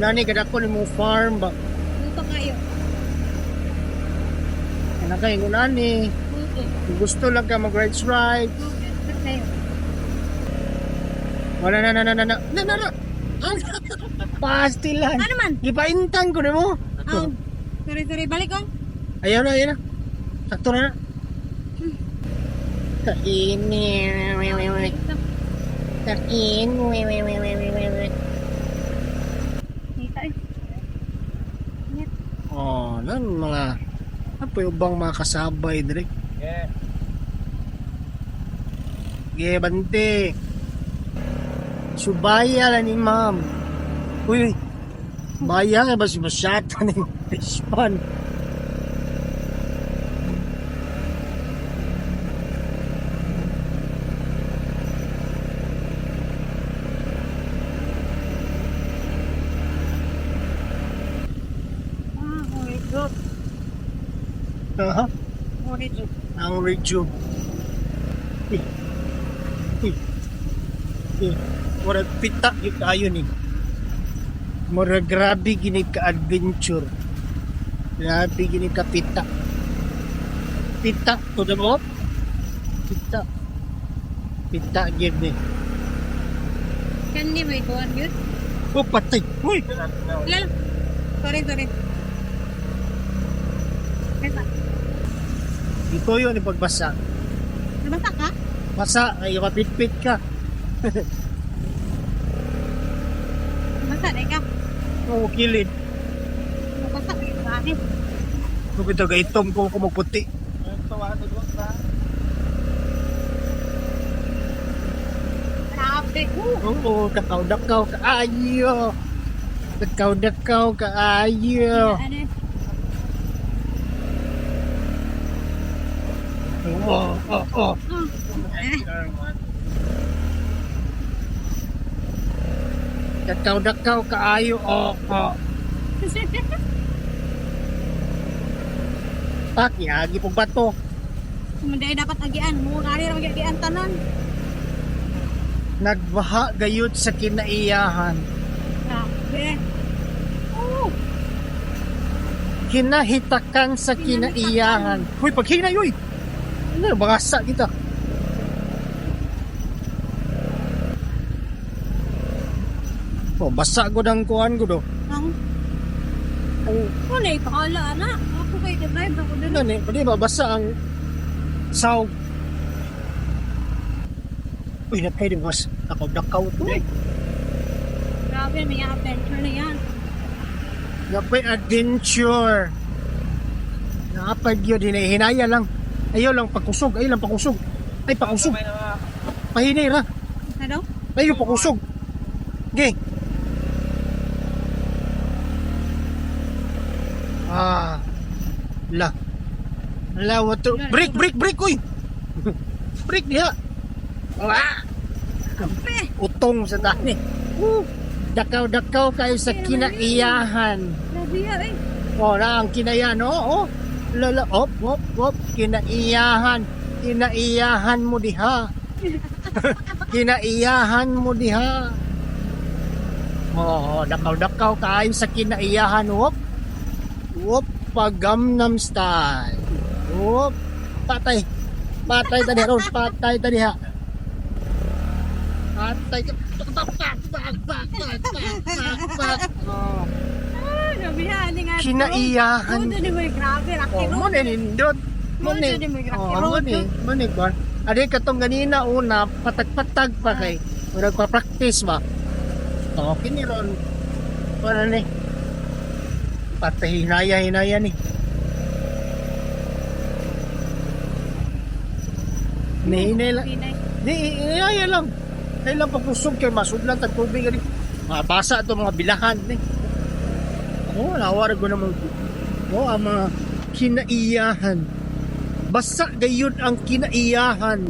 Nani kadako ni mo farm ba. Luto kayo. Ana kay nani. Luto. Kung gusto lang ka mag ride ride. Luto kayo. Wala na na na na na na na na. Pastilan. Ano man? Gipaintan ko nimo. Oh. Sorry, sorry. Balik ko. Ayaw na, ayaw na. Sakto na na. Kain. Kain. Kita eh. Oh, nan mga apoy ubang mga kasabay dire. Yeah. Ge bante. Subaya lang ni ma'am. Uy, baya nga ba si Masyata ni Fishpan? Ah, orange. Aha, Orange. ang rejuve. Uy. Uy. Uy. Murag pita yung kayo ni. Murag grabe gini ka adventure. Grabe gini ka pita. Pita to the mo. Pita. Pita gid ni. Candy may kuwan yun. Oh, patay. Uy. Lalo. Sorry, sorry. Kaya, Ito yun yung pagbasa. nabasa ka? Basa, ay kapitpit ka. Nabasa na ka. Oo, kilid. Nabasa ka yung bakit. Kung ito, gaitom ko kumuputi. Grabe. Oo, kakaw-dakaw kaayo. Kakaw-dakaw kaayo. Ano eh? Oo. Oh. Eh, Kakaw-dakaw kaayo. Oo. Pak, yagi pong bato. Hindi dapat agian. Mura rin ang agian tanan. Nagbaha gayud sa kinaiyahan. Grabe. Oh, Kinahitakan sa kinaiyahan. Uy, paghinay, uy! Ano, bangasa kita. Oh, basa ko ng kuhan ko do. Ang Ang wala ipakala ana. Ako kay drive ako din. ano ni, di ba basa ang sawg. Uy, napay di mas nakaw-dakaw to. Eh. Grabe, may adventure na yan. Napay adventure. Napag yun, hinaya lang. Ayaw lang pagkusog, ayaw lang pagkusog. Ay, pakusog. Pahinay ra. Ano? Ayaw pakusog. Okay. Ah. La. La, what to... Break, break, break, uy! Break niya. Ah! Grabe. Utong sa tani. Woo! Dakaw-dakaw kayo sa kinaiyahan. Grabe yan eh. Oh, na ang kinaiyahan. Oo, oh, Lala, op, op, op. Kinaiyahan. Kinaiyahan mo diha. Kinaiyahan mo diha. Oo, dakaw-dakaw kayo sa kinaiyahan. Wop. Wop, pagamnam style. Wop. Patay. Patay ta diha ron. Patay ta diha. Patay ka. Pak, pak, pak, pak, pak, pak, pak, pak. Oh. Ah, grabe yan. Nga. Kinaiyahan. Ano ni mo grabe. Rocky Oh, road. mo ni nindot. Mo ni. Mo ni Oh, mo ni. Mo ni kwan. Adi katong ganina una patag-patag pa kay murag pa practice ba. Oh, kini ron. Wala ni. Patay hinaya hinaya ni. Ni hinay lang. Pinay. Di hinaya lang. Ay lang pagkusog kay masudlan tag tubig ani. Mga basa to mga bilahan ni. Oh, nawar ko naman. Oh, ang mga kinaiyahan. Basa gayud ang kinaiyahan.